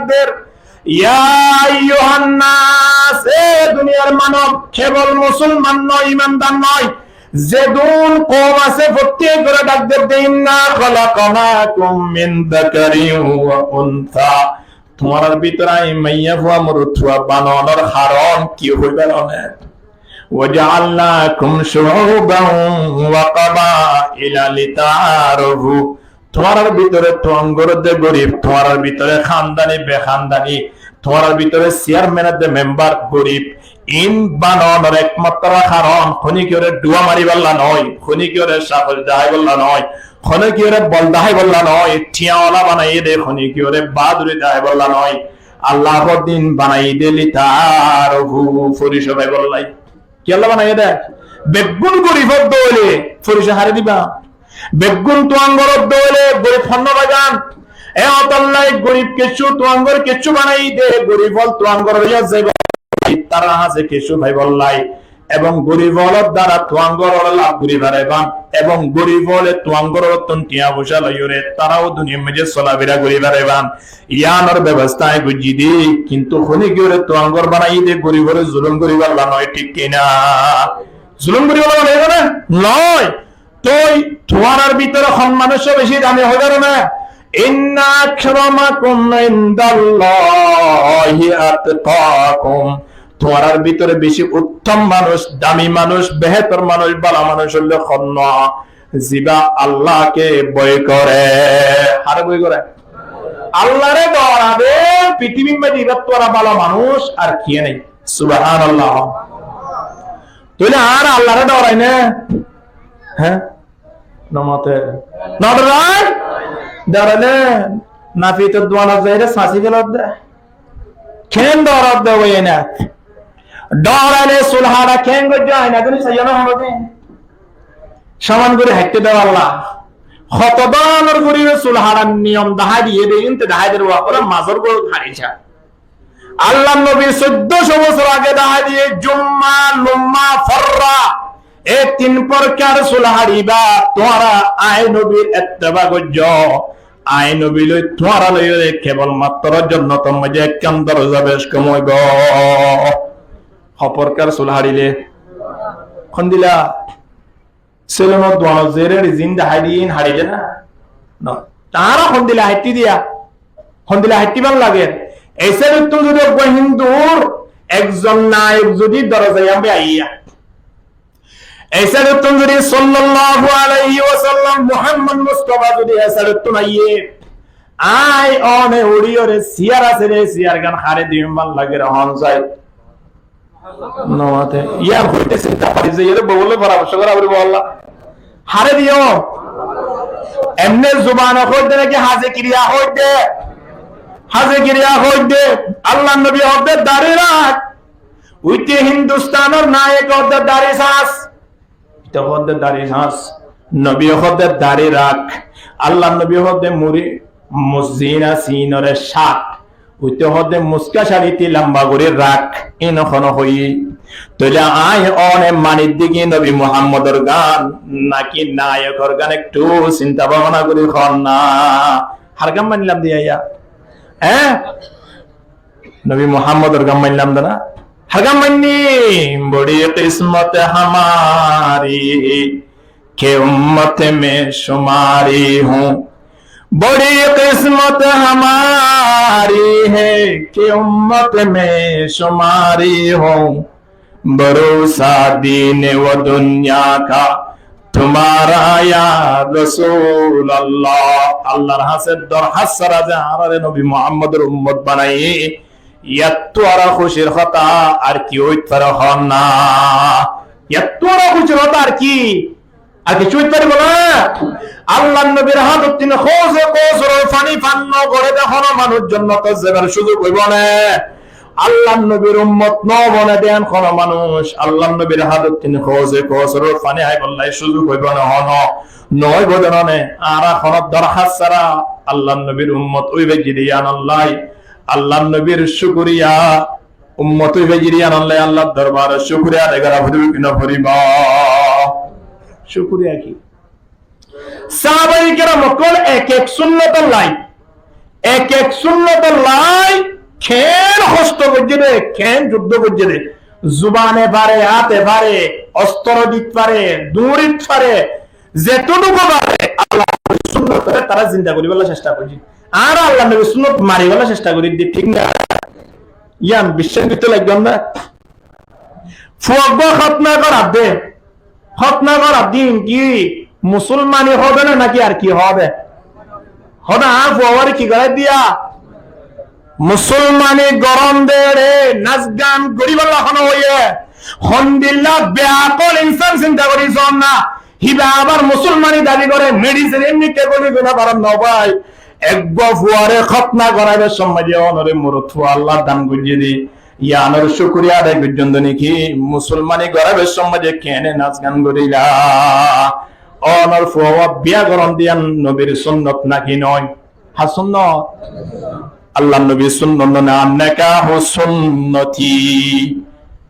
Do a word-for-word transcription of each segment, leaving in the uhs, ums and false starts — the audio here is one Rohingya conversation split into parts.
der, "Ya ayyuhan nas, e duniyar manob, kebol musolman no, imandar no, zedún koum asé, fottiyóre dak der de, inna khalaqnakum min dhakarin wa untha." Tuáñrar bútore añí maiyafua morotfua banonor haron ki hoibar óne? "Wa ja'alnakum shu'uban wa qaba'ila lita'arafu." Tuáñrar bútore tuáñgor de gorib, tuáñrar bútore hándaní bekándaní, tuáñrar bútore siarmen de membar gorib. In banonor ekmatro haron honikiyóre duwa maribálla no, honikiyóre sakol daháibálla no, honikiyóre bol daháibálla no, thiañ ola banaiyé de, honikiyóre baduri daháibálla no. Allah hoddin banaiyé de lita'arafu, forico faibálla. Kiyólla banaiyé de? Beggún gorib ódde óile forico haré diba? Beggún tuáñgor ódde óile gorib honnúa faiban? E ótolla gorib kessú, tuáñgor kessú banaiyé de, gorib ókkol tuáñgor ói zaiba, tará hañsé kessú faibálla. Ebong gorib ókkolor dara tuáñgor ókkole laf gorí faribá, ebong gorib ókkole tuáñgor ókkoltún thiañ foicá loiyóre tará ó duniyar maze solafira gorí faribá. Yiánor bebosta añí goijjí de, kintu honikiyóre tuáñgor banaiyé de goribore zulum goríballa no, thík ki na? Zulum goríballa banaiyé de no? Toi tuáñrar bútore hon manúic beci dami hoibar óne? Inna akramakum indallahi atqakum. Tuáñrar bútore beci uttom manúic, dami manúic, behétor manúic, bála manúic óilde honnúa? Ziba Allahke boi gore. Hare boi gore? Allahre dora de, fitibir maze ibattú bála manúic ar kiyé nai. Subhanallah. Tóile añára Allahre dorai né? Há? No mate. No dorai? Doraile nafitor duanot zaiyóre sasi felodde. Ken dorodde ói ena? Doraile sul haça ken goijjó, aina dun saiyó na honodin? Soman gori haitté de Allah. Hoto dóronor gori sul haçar niyom dahái diyé de, inte dahái der wa, ora mazor gori haçi sa. Allar nobi soiddocó bosór age dahái diyé, jumma, lumma, forra. E tin forkar sul haçiba, tuáñra añí nobir etteba goijjó. Añí nobi loi tuáñra loiyóre kebol mattor jonnotor maze ekkán doroza bec kom óibo. Ho forkar sul haçile? Hondilla? Selonor duanot zaiyóre rizin dahái diye, in haçile na? No. Tará hondilla haittí diya? Hondilla haittí bála lager? Ei saidottún zodi uggwá Hindur ekzon nayok zodi doroza yambe aiyé, ei saidottún zodi sallallahu alaihi wasallam Muhammad Mustafa zodi ei saidottún aiyé, añí one uçiyóre siyar asé de, siyar gán hare diyum bála lager, hon sai. No mate. Yar hoite sinta gori de, yar bogole poramorco gora foribo Allah. Hare diyo. Emne zubane hoidde naki haze kiriya hoidde? Haze kiriya hoidde. Allar nobi hoidde dari rak. Uite Hindustanor nayok hoidde dari sas. Ite hoódde dari sas, nobi hoódde dari rak. Allar nobi hoódde muri musina sinore sat. Ite hoódde muska sari ti lamba gori rak. Ino hono hoyi. Tóile añí one manir digi nobi Muhammodor gan naki nayokor gan ektu sinta bhabona gori hon na. Har gan manilam diya ya? Eh? Nobi Muhammodor gan mainlam de na? Har gan mainní? بڑی قسمت ہماری کہ امت میں شماری ہوں، بڑی قسمت ہماری ہے کہ امت میں شماری ہوں، بھروسہ دین و دنیا کا تمہارا یا رسول اللہ۔ Allar hañsé dorhas sára ze añáráre nobi Muhammodor ummot banaiyé, yattú aró kúcir hotá ar ki óit fare hon na? Yattú aró kúcir hotá ar ki? Ar kessú óit faribo na? Allar nobir hátottún Hauze Kousoror faní fan no gore de hono manúic jonnotot zebar cúzuk óibo né? Allar nobir ummot no bone de yián hono manúic Allar nobir hátottún Hauze Kousoror faní háibolla cúzuk óibo né hono? No óibo de no né? Añára hono dorhas sára Allar nobir ummot ói faijjí de yián Allah, Allar nobir cúkuriya ummot ói faijjí de yián Allah, Allar dorbarot cúkuriya adai gora foribo ki no foribo? Cúkuriya ki? Sahabaye keram ókkol ek ek sunnotolla, Ek ek sunnotollá keén hosto goijjé dé, keén juddó goijjé dé. Zubane fare, áte fare, ostro dit fare, duñrit fare, zetútku fare, Allar nobir sunnotore tará zinda goríbolla cesta goijjé. Añára Allar nobir sunnot maribólla cesta gorí dé, thík na? Yián biccác goittó laiggó na? Fua uggúa hótna gorar dé. Hótna gorar dé ki musolmani hoó dé né náki ar ki hoó dé? Hoó dé, añár fuawáre ki gorái diya? Musolmani gorón dé re, nas gan goríbolla hono hoiyé. Hondilla beakol insán sinta gorí soón na. Híba abar musolmani dabi goré, medicine emni ke gorí guna faron no bái. Eggúa fuaré hótna goráibar somot de onóre morot fua Allah dan goijjé dé. Yiánor cúkuriya adai goijjón dé né ki, musolmani goráibar somot de keéne nas gan goríla? Onór fuawá biya gorón diyan nobir sunnot náki noó? Hár sunnot? Allar nobir sunnot noó né, nekahu sunnoti.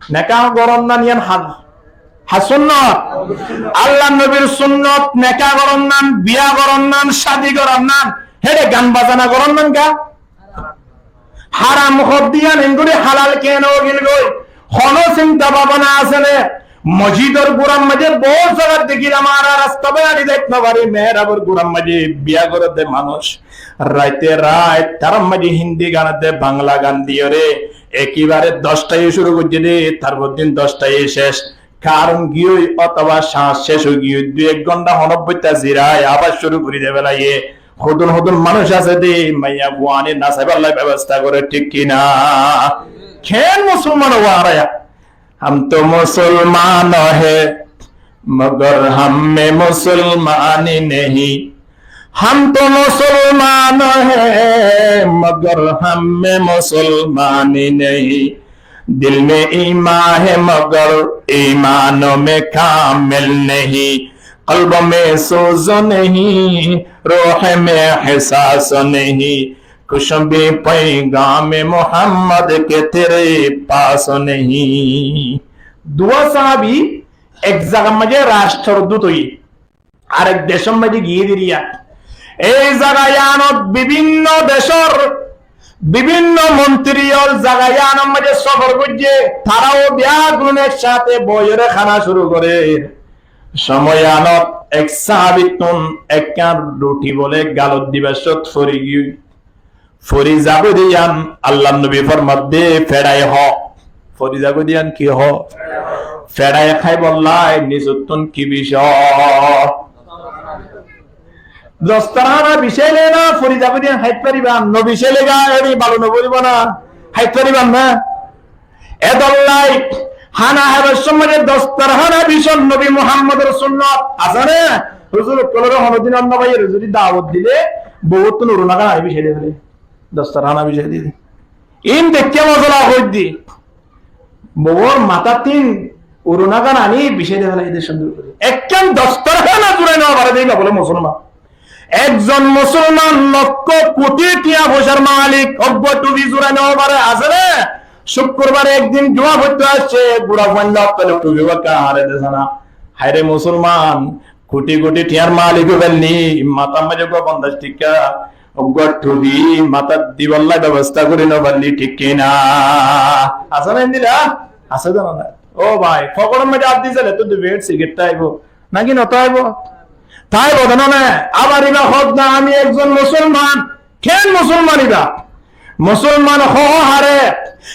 Nekah gorón nan yián hár, hár sunnot? Allar nobir sunnot, nekah gorón nan, biya gorón nan, cádi gorón nan, héçe gan bazana gorón nan ga? Háram hoó dé yián, engori halal keén ói gel goi? Hono sinta babana asé né? Mosjidor gurar maze bout zagat dekílam, añára rasta bái añçi zaito no fari, mehrabor gurar maze biya goré dé manúc. Raite rait tarár maze Hindi gan dé, Bangla gan diyóre, ekebare doc taye cúru goijjé dé, tarfor din doc taye céc. Karon giyói otoba cáñc céc ói giyói, dui ek gonta honobbóitta zirai, abar cúru gorí dé félaiye. Hodún hodún manúc asé dé, maiyafuain nasaibálla bebosta goré, thík ki na? Keén musolman óibo añára? ہم تو مسلمان ہیں، مگر ہم میں مسلمانی نہیں۔ ہم تو مسلمان ہیں، مگر ہم میں مسلمانی نہیں۔ دل میں ایمان ہے، مگر ایمان میں کامل نہیں۔ قلب میں سوز نہیں، روح میں احساس نہیں۔ کچھ بھی پیغام محمد کے تیرے پاس نہیں۔ Duwá sahábi ek zagar maze rastrodút óiye, arek decór maze giyé dé riya. Ei zaga yiánot bibinno decór bibinno montiri ókkol zaga yiánor maze sófor goijjé, tará ó biyagun ek sáte boiyóre hána cúru gorér. Cómoi yiánot ek sahábittún ekkán ruthi bóle galot dibar cót fori giyói. Fori zagói dé yián Allar nobi formar dé feçai hó. Fori zagói dé yián ki hó? Feçai háibolla nisottún ki bicó? Dostorhána bicáile na fori zagói dé yián háit fariban, no bicáile ga eri bála no foribo na, háit fariban na. Edollai hána háibar cómot dostorhána bicón nobi Muhámmodor sunnot asé né? Huzur ókkolore honodin no faiyóre zodi dawot dile, bouttún uruna gan aní bicái dé félaiye. Dostorhána bicái dé. Iín deikká mozola hoóidde. Bouwor matát tin uruna gan aní bicái dé félaiye dé cúndor gorí. Ekkán dostorhána zurai no fare dé íba bóle musolman. Ekzon musolman lokkó kuthi tiya foicár malik, uggwá thufi zurai no fare asé né? Cúkkurbare ekdin juma foitto aiccé, gura fuain lokkó thufi uggwá hañre dé sána. Háire musolman, kuthi kuthi thiyar malik ói faillí, matár maze uggwá fonzaic thikka, uggwá thufi matát dibolla bebosta gorí no faillí, thík ki na? Asé né endilla? Asé dé no né? Ó bái, fokóror maze át di sailé to dui fekét sigaret táibo, náki no táibo? Táibo dé no né? Abar íba hoódde, ami ekzon musolman, keén musolman íba? Musolman hoó háre,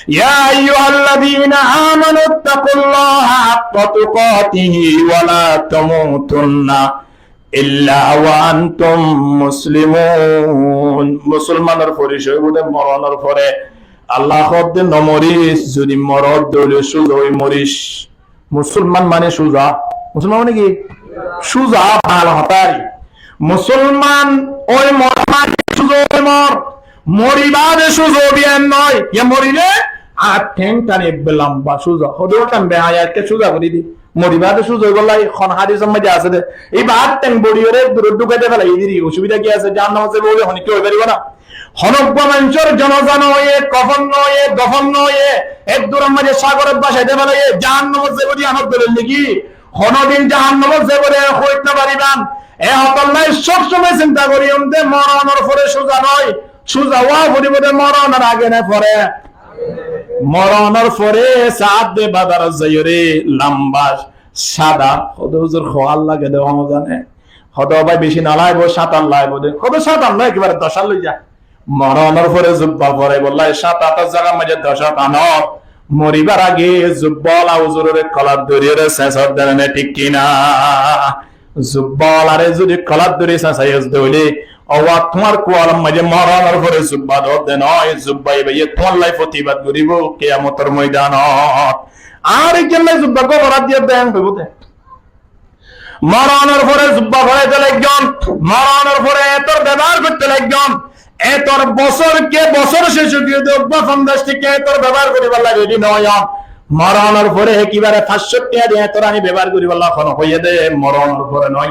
يا أيها الذين آمنوا اتقوا الله حق تقاته ولا تموتن إلا وأنتم مسلمون. Musolmanor foricói bóle moronor fore. Allah hoódde no moris, zodi moros dóile cúza ói moris. Musolman mane cúza. Musolman mane ki? Cúza, bála hotá. Musolman ói mor mane cúza ói mor. Mori baade cúza óibi en noó. Yá morile añár théng tani ebbe lamba cúza. Hodé tani be añár ke cúza gorí di. Mori baade cúza óibolla hon hádisor maze asé dé. Íba añár théng boriyóre durot dhukai de félai diri. Osubida ki asé? Jahannamot zaibo bóli honikka hoi faribo na. Honó uggwá maincór jonaza no óiye, kofon no óiye, dofon no óiye, ek duror maze sagorot bacai de félaiye, jahannamot zaibo de yiánor dolil niki? Honodin jahannamot zaibo de hoit no fariban. E hotálla sob somoi sinta goríyum de moronor fore cúza noó, cúza ówa foribó de moronor age né fore? Moronor fore saádde bazarot zaiyóre lamba cáta. Hodó huzur hoór lage de hom zane. Hodó bái beci no laibo, cáta laibo de. Hodó cáta no, ekebare doc át loi za. Moronor fore zubba fore bolla, cáta to zagar maze doc át anor. Moribar age zubba ola huzurore kolat dóriyore sesor de né, thík ki na? Zubba olare zodi kolat dóri sesayos de óile, owa tuáñr kualor maze moronor fore zubba dór de no, zubba ibáye tuáñlla fotibad goribo kiyamotor moidanot. Ar ekkán zubba goborat diye de, en hoibo de. Moronor fore zubba foraito laiggón, moronor fore etor bebohar goitto laiggón. Etor bosor ke bosor céc ói giyé de, uggwá fonzaic tiya etor bebohar goribolla redi no óiyon. Moronor fore ekebare fañs cót tiya de etor aní bebohar goribolla hono hoiye de, moronor fore noó.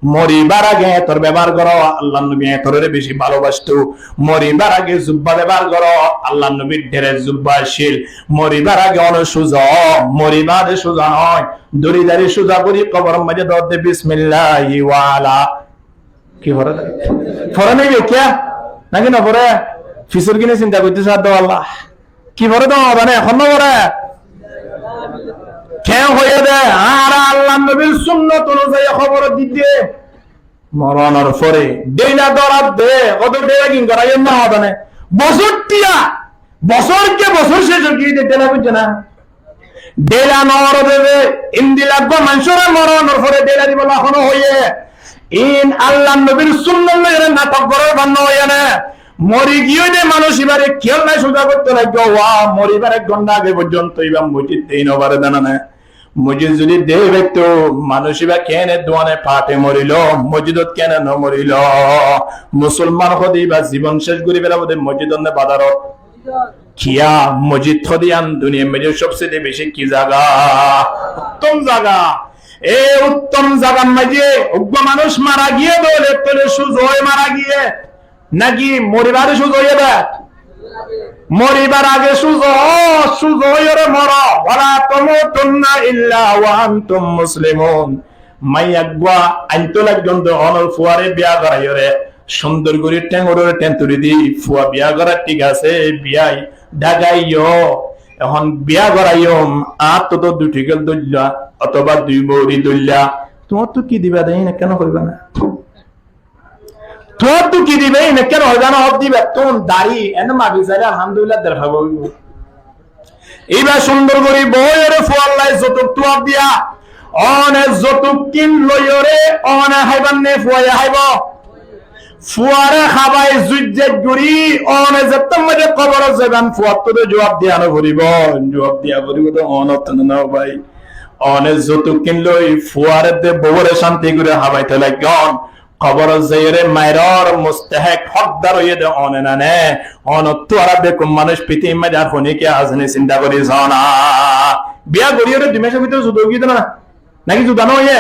Moribar age etor bebohar goro, Allar nobi etorre beci balobasto. Moribar age zubba bebohar goro, Allar nobir dres zubba accíl. Moribar age one cúza ó, moribar age cúza noó. Dóri dari cúza gori koboror maze dór de bismillahi wa ala. Ki fore de? Fore nai de kiya? Naki no fore? Fisor gine sinta goitte sar de Allah. Ki fore de, no zane, hon no fore? Ken hoiye de, ar Allar nobir sunnot onuzayi koborot di de. Moronor fore dheila dórar de, hodó dheila gin goraiyé no zane. Bosor tiya, bosor ke bosor céc ói giyé de dheila, buijjó na? Dheila no dóre de, endilla uggwá manúcore moronor fore dheila dibolla hono hoiye? In Allar nobir sunnot loiyore natok gorar banna óiye ne? Mori giyé de manúc ibare kiyólla cúza goitto laiggó, wa, moribar ek gonta age foijjonto iba mosjid dei no fare de na ne? Mosjid zodi dei faitto, manúc iba kene duane fate morilo, mosjidot kene no morilo? Musolman hodé iba zibon céc gori felaibo de mosjidot ne bazarot? Kiya, mosjid hodé yián duniyar maze sobse beci ki zaga? Uttom zaga. E uttom zagar maze uggwá manúc mara giyé de óile, tóile cúza ói mara giyé naki moribar age cúza óiye de? Moribar age cúza ó, cúza óiyore moro. Wala tamutunna illa wa antum muslimun. Maiya uggwá ainto laiggón de onor fuare biya goraiyore, cúndor gori théngorore thénturi di, fua biya gorar thík asé, biyai dháka aiyó, ehón biya goraiyum, añáttu dui thikal dóilla otóba dui mouri dóilla, tuáñttu ki diba de, en ekkán hoiba na? Tuáñttu ki diba, en ekkán hoiba na? Hoó diba, tuáñr dari, ene mafi saile alhamdulillah der faibo óibo. Iba cúndor gori boiyore fuallai zotuk tuwaf diya. One zotuk kin loiyore one haibar ne fuaye haibo? Fuare habai zuijjat gori one zettót maze koborot zaiban fuattú de juwab diya no foribo, juwab diya foribo de onottú no bái. One zotuk kin loi fuare de bouwore cánti gori habaito laiggón. Koborot zaiyore mairor mustahek hókdar óiye de one na ne? Onottú ara bekkún manúc fittímir maze ar hone ki asé né sinta gori só na. Biya goriyore dui masor bútore zuda ói giyé de na? Naki zuda no óiye?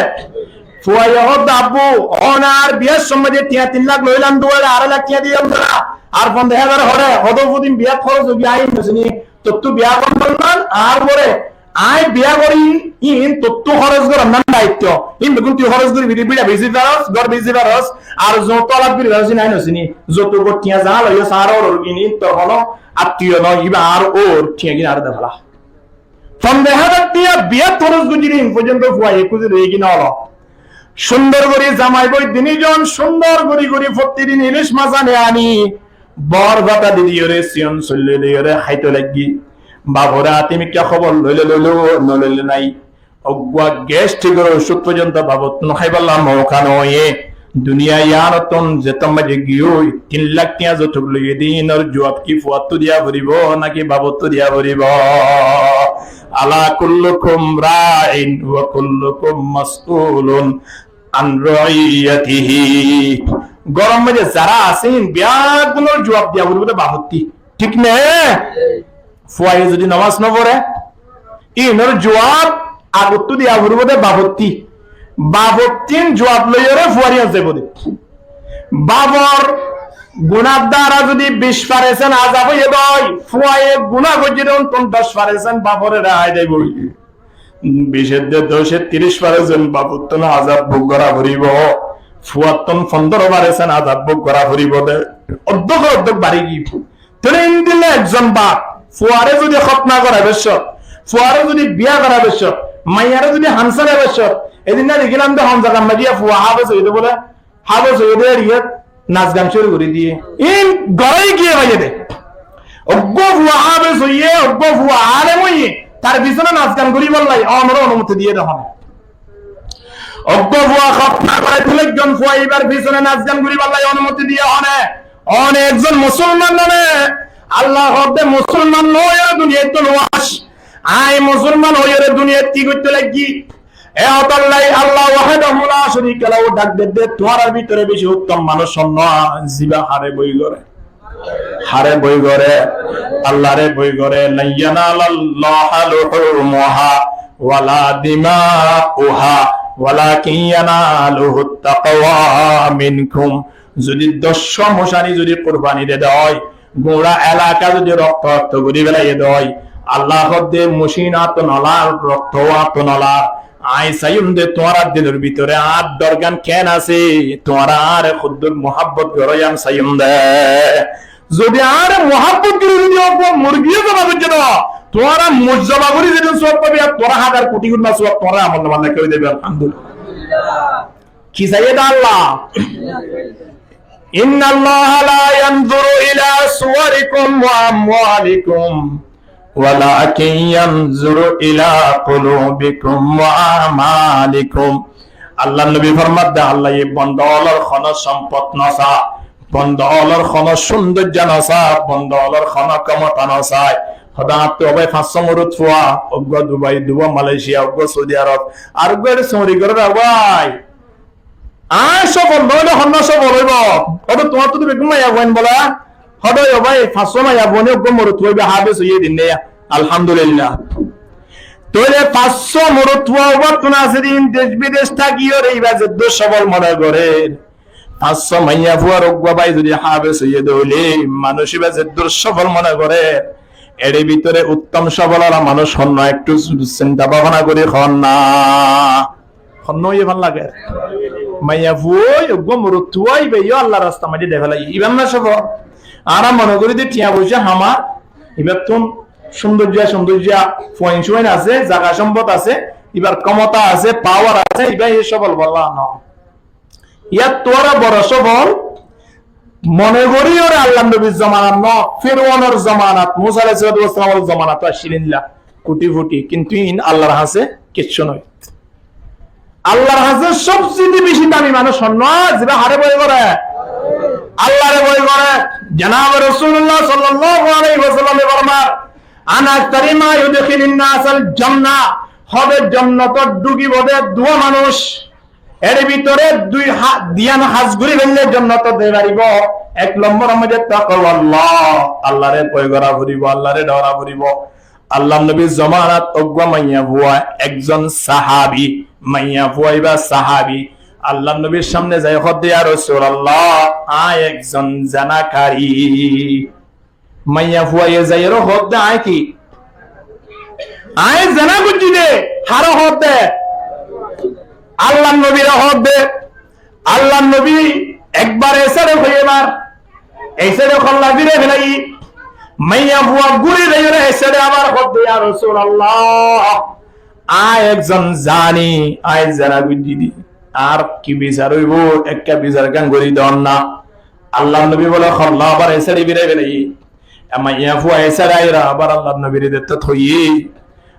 Fuaye hoó de abbu, one ar biyar somot de tiya tin lak loilam de, ar ek lak tiya diyum de na. Ar fondoro házar hore, hodó fudin biyat hóros ói giyé, añí no sini. Tottú biya goron nan, ar fore añí biya gorim, in tottú hóros goron nan daitto. In beggún tui hóros gori firi, bira beci faros, gór beci faros, ar zot tolab gori faros, in añí no sini. Zotuk or tiya za loiyo sar or gin, in tor hono attiyo no, iba ar or tiya gin ar de fela. Fondoro házar tiya biyat hóros gori din foijjonto fuaye kuzi loi gin olo. Cúndor gori zamai boi dini zon cúndor gori gori fottidin ilic mas ane ani, bor bata di diyore, siyon solle diyore háito laiggé. Bafore ati mikká hóbor loile loilo, no loile nai. Uggwá gestrik or ocud foijjonto bafottún háibolla mouka no óiye. Duniya yíanottún zettót maze giyói tin lak tiya zotuk loiye de, inor juwab ki fuattú diya foribo naki bafottú diya foribo? Ala kullukum ra'in wa kullukum mas'ulun an ra'iyyatihi. Góror maze zara asé, in beggúnor juwab diya foribo de bafottí. Thík né? Fuaye zodi nomaz no fore, inor juwab agottú diya foribo de bafottí. Bafottún juwab loiyore fuar yián zaibo de. Bafor gunar dara zodi bic farsent azab óiye de, fuaye guna goijjé de, untún doc farsent bafore rehai daibo. Bic edde doc e tiríc farsent bafottún azab bóg gora foribo, fuattún fondoro farsent azab bóg gora foribo de. Oddókor oddók bari giyé. Tóile endilla ekzon baf, fuaré zodi hótna goraibár cót, fuaré zodi biya goraibár cót, maiyaré zodi ham saraibár cót, edin na dekílam de hon zagar maze fua háfes óiye de bóle, háfes óiye de eriyót nas gan cúru gorí diyé. Ín gorói giyé maiyaré. Uggwá fua háfes óiye, uggwá fua alem óiye, tar fisone nas gan goríballa onoré onumoti diyé de hone? Uggwá fua hótna goraitó laiggé, fua íbar fisone nas gan goríballa onumoti diyé hone? One ekzon musolman none? Allah hoódde musolman no óiyore duniyaittú no aic. Añí musolman óiyore duniyait ki goittó laiggí? E hotálla Allah wahdahu la sharika lahu dhak dedde, tuáñrar bútore beci uttom manúic hon, zibá haré boi goré? Haré boi goré? Allaré boi goré. Lan yanalallaha luhumuha wala dima'uha walakin yanaluhut taqwa minkum. Zodi doccwá moc aní zodi kurbani de de ói, gura elaka zodi rokto rokto gorí félai de ói, Allah hoódde moc ín añáttu no lar, rokto añáttu no lar. Añí saiyum de tuáñrar dilor bútore añár dorgan keén asé, tuáñra añáre hoddúr muhábbot goró yián saiyum de. Zodi añáre muhábbot gorí zodi uggwá murgiyó zoba goijjé de, tuáñra moc zoba gorí zedún suwab faiba, tuáñra házar kuthi guna suwab tuáñrar amolnamar lekká ói zaibo, alhamdulillah. Ki saiyé de Allah? Innallaha la yanzuru ila suwarikum wa amwalikum, walakin yanzuru ila qulubikum wa a'malikum. Allar nobi formadde, Allah ye bonda ólor hono sompot no sa, bonda ólor hono sundorjo no sa, bonda ólor hono kemota no sa. Hoda añáttu óbai fañs só morot fua, uggwá Dubai, duwá Malaysia, uggwá Saudi Arab, ar uggwá ere sóri gorér óbai. Añí sofol no óile honna sofol óibo? Óto tuáñrtu to beggún maiyafuain bola. Hodo yo bái, fañs só maiyafuain uggwá morotfua óibo, háfes óiye edin de ya. Alhamdulillah. Tóile fañs só morotfua uggwá tun asé din dec bidec tákiyóre ibá zeddúr sofol mone gorér, fañs só maiyafuar uggwá bái zodi háfes óiye de óile manúic ibá zeddúr sofol mone gorér, ere bútore uttom sofol ola manúic honna, ekটু sinta bábona gorí hoón na. Honnúa óiye fán lager. Maiyafua uggwá morotfua ibá yó Allar rasta maze de félaiye. Ibá na sofol. Añára mone gorí de tiañ foicá hamar, ibáttún sundorja sundorja fuain suain asé, zaga sombot asé, ibár kemota asé, pawar asé, ibá yó sofol bolla no. Yáttu aró boro sofol mone gorí óre Allar nobir zomanat no, Firawunor zomanat, Musa alaihissalatu wassalamor zomanat accíl ílla kuthi futhi, kintu ín Allar hañsé kiccú noó. Allar hañsé sobsiyé beci dami manúic honnúa, zibá haré boi goré? Allare boi goré. Janabe Rosulullah sallallahu alaihi wasallame formar, "Ana aktari ma yudkhilun nasal jannah", hóde jonnotot dhúkibo de duwá manúic. Ere bútore dui ha-, diyan ham gorí faille jonnotot zai faribo. Ek lombor maze taqwallah, Allare boi gora foribo, Allare dora foribo. Allar nobir zomanat uggwá maiyafua, ekzon sahabi, maiyafua ibá sahabi, Allar nobir samne zai hódde, "Ya Rosulallah, añí ekzon zenakari." Maiyafuaye zaiyóre hódde, "Añí ki? Añí zena goijjí de." Haré hódde? Allar nobire hódde. Allar nobi ekbar e sáide hoiyé, ebar e sáide holla fírai félaiye. Maiyafua gúri zaiyóre e sáide abar hódde, "Ya Rosulallah, añí ekzon zani, añí zena goijjí de. Añár ki bisar óibo, ekká bisar gán gorí don na." Allar nobi bóle, holla abar e sáide fírai félaiye. E maiyafua e sáide aiyóre abar Allar nobire dekté hoiyé.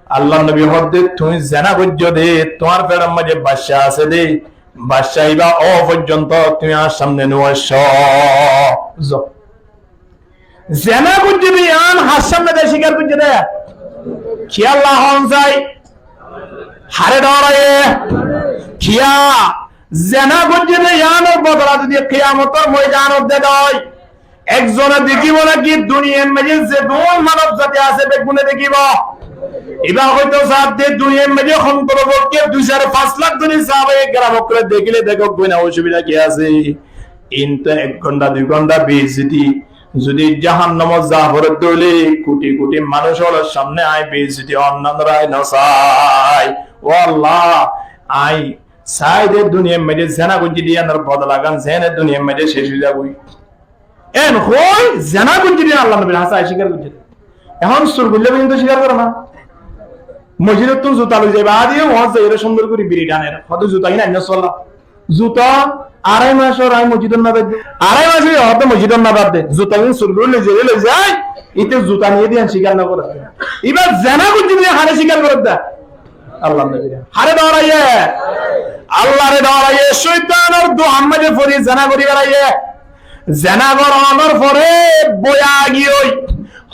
Allar nobi hódde, "Tuñí zena goijjó de, tuáñr feçor maze bacca asé de, bacca ibá ówa foijjonto tuñí añár samne no aiccó." Zo. Zena goijjó de yián har samne de cíkar goijjó de? Kiyólla hoón sai? Haré dóraye? Kiyá? Zena goijjé de yiánor bodola zodi kiyamotor moidanot de dói, ekzone dekíbo náki? Duniyair maze zedún manob zati asé beggúne dekíbo. Ibá hoito saádde duniyair maze hontor fokke dui sair fañs lak zodi sahabaye keram ókkole dekíle dekók goi na, osubida ki asé? Íntu ek gonta dui gonta beizzoti. Zodi jahannamot za foredde óile kuti kuti manúic ólor samne añí beizzoti, onnoré añí no sai. Ó Allah, añí sai de duniyair maze zena goijjí de yiánor bodola gán, zene duniyair maze cec ói zagói. Eén hoói zena goijjé de Allar nobir hañsé aññí cíkar goijjí. Ehón sur goillé foijjonto cíkar goré na. Mosjidottún zuta loi zai baade uáñr zaiyóre cúndor gorí biri taner. Hoóde zuta gín ainná sola. Zuta arái macór aññí mosjidot no zai de. Arái macór hoóde mosjidot no zai de. Zuta gín sur gorí loi zai, loi zai. Íte zuta niyé de yián cíkar no goré. Ibá zena goijjé de yián haré cíkar goré de. Allar nobire. Haré doraiyé. Allaré doraiyé. Cóitanor duwar maze fori zena gorí beraiyé. Zena gorónor fore boya giyói.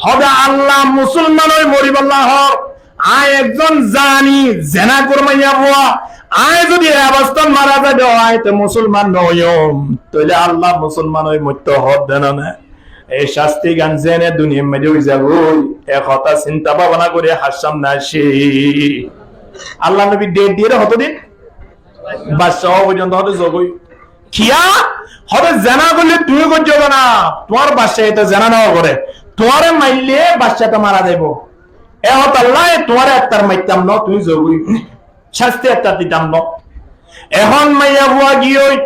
Hoóde Allah, musolman ói moribólla hoór. Aññí ekzon zani, zenakor maiyafua. Aññí zodi e obostát mara zai de, aññí to musolman no óiyum. Tóile Allah musolman ói moitto hoódde no né? E cástigan zene duniyair maze ói zagói, e hotá sinta bábona gorí hañsám no aiccé. Allar nobi det diyé de hotodin? Bacca ówa foijjonto hoóde zogói. Kiyá? Hoóde zena goille tuñí goijjó de na, tuáñr baccaye to zena no goré. Tuáñre maille bacca to mara zaibo. E hotálla tuáñre ettar maittam no, tuñí zogói. Cásti ettar ditam no. Ehón maiyafua giyói,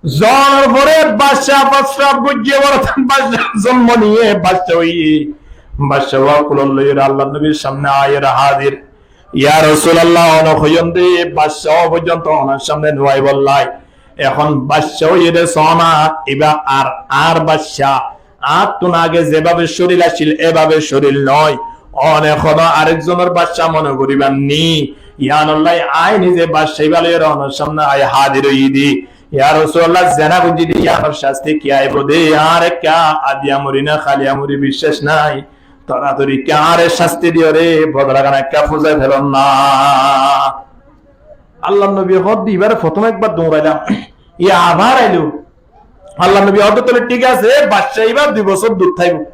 zonor fore bacca fosraf goijjé, boro bacca zonmo niyé, bacca óiye. Bacca ówa kulot loiyóre Allar nobir cámne aiyóre házir. Ya Rosulallah, one hoiyón de bacca ówa foijjonto onor cámne no aibólla. Ehón bacca óiye de sóna, ibá ar añár bacca. Añáttun age zebabe córil accíl, ebabe córil noó. One hono arekzonor bacca mone goríbar ni. Yiánolla aññí nize bacca ibá loiyóre onor cámne aiyóre házir óiyi de. Ya Rosulallah, zena goijjí de yiánor cásti ki aibó de? Añár ekká adiya muri né, haliya muri biccác nái. Toratori ekká añáre cásti diyóre bodolagán ekká fuzai felón na. Allar nobi hoódde ibáre fottóm ekbar duñrailam. Iye abar ailó. Allar nobi hoódde tóile thík asé, bacca ibá dui bosór dut háibo.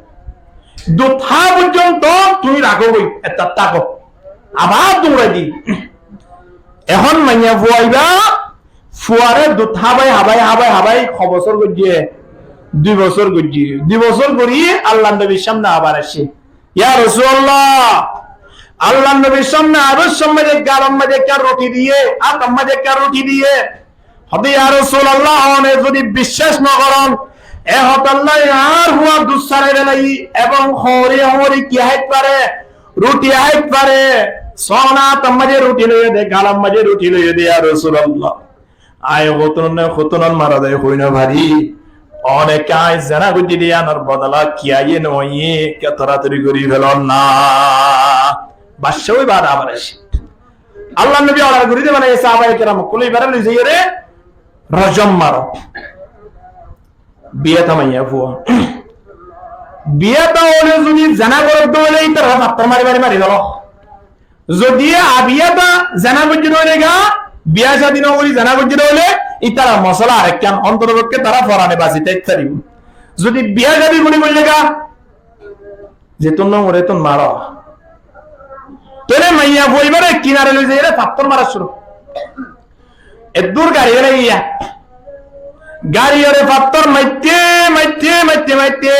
Dut há foijjonto tuñí rakógoi, ettat táko. Abar duñrai di. Ehón maiyafua ibá fuare dut hábai, hábai, hábai, hábai, ho bosór goijjé? Dui bosór goijjé. Dui bosór gorí Allar nobir cámne abar aiccé. Ya Rosulallah, Allar nobir cámne abar cámne galor maze ekká ruti diyé, átor maze ekká ruti diyé. Hoóde, ya Rosulallah, one zodi biccác no gorón, e hotálla añár fua dut sárai felaiyi, ebong hoóri hoóri ki hái fare? Ruti hái fare. Sóna átor maze ruti loiyé de, galor maze ruti loiyé de, ya Rosulallah. Aññí hotunor né hotunor mara zai hoi no fari. One ekká aññí zena goijjí de yiánor bodola ki aiyé no aiyé, ekká toratori gorí felón na. Bacca ói baade abar aiccé. Allar nobi order gorí de, mane, e sahabaye keram ókkole ibáre loi zaiyóre rojom maro. Biyata maiyafua. Biyata óile zodi zena goródde óile ítarare fattór mari mari mari felo. Zodi abiyata zena goijjé de óile ga, biya cádi no gorí zena goijjé de óile, ítara mosola arekkán, ontoto fokke tara forane basi táit faribo. Zodi biya cádi gorí goille ga, zetún no more etún maro. Tóile maiyafua ibáre kinare loi zaiyóre fattór mara cúru. Eddúr gari gele giya. Gariyóre fattór maitte, maitte, maitte, maitte.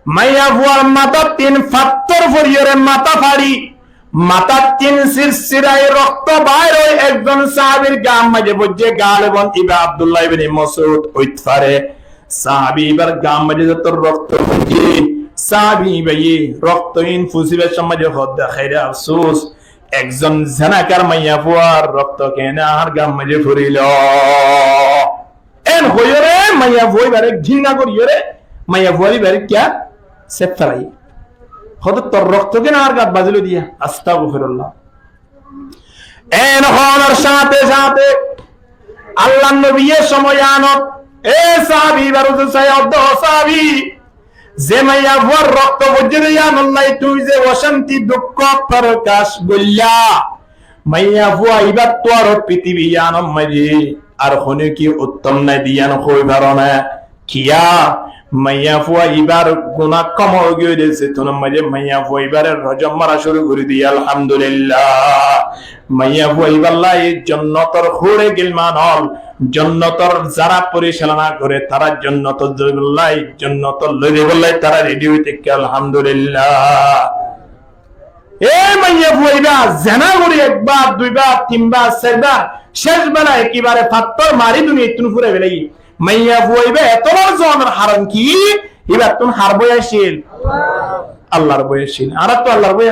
Maiyafuar matáttin fattór foriyóre matá fari, matáttin sirsirai rokto bair ói ekzon sahabir gaar maze foijjé, galibon iba Abdullah ibne Masud óit fare. Sahabi ibar gaar maze zetó rokto foijjé, sahabi ibaye rokto in fusibar somot hoódde, "Haire afsus, ekzon zenakar maiyafuar rokto kene añár gaar maze forilo." Eén hoiyóre maiyafua ibáre ginna goríyore, maiyafuar ibáre kiyá? Sét felaiyé. Hoódde, "Tor rokto kene añár gat bazílo diya?" Astagfirullah. Eén hoónor sáñte sáñte Allar nobiye somoi anot e sahabi ibar uzu sai hoódde, "Ó sahabi, ze maiyafuar rokto foijjé de yiánolla tuñí ze ocánti dukko forkac goillá, maiyafua ibáttu aró fitibi yiánor maze ar honó ki uttom nái de yián hoi faro né?" Kiyá? Maiyafua ibar guná kom ói giyói de, zetunor maze maiyafua ibáre rojom mara cúru gorí diye, Alhamdulillah. Maiyafua ibálla jonnotor húre gilman ól, jonnotor zará foricálona goré, tará jonnotot zaibolla, jonnotot loi zaibolla tará redi ói táke, Alhamdulillah. E maiyafua ibá zena gorí ekbar, duibar, tinbar, sairbar, céc bela ekebare fattór mari duniyaittún furai felaiyé. Maiyafua ibá etobar zonor haron ki? Íbattún har bói accíl? Allar bói accíl. Añáráttu Allar bói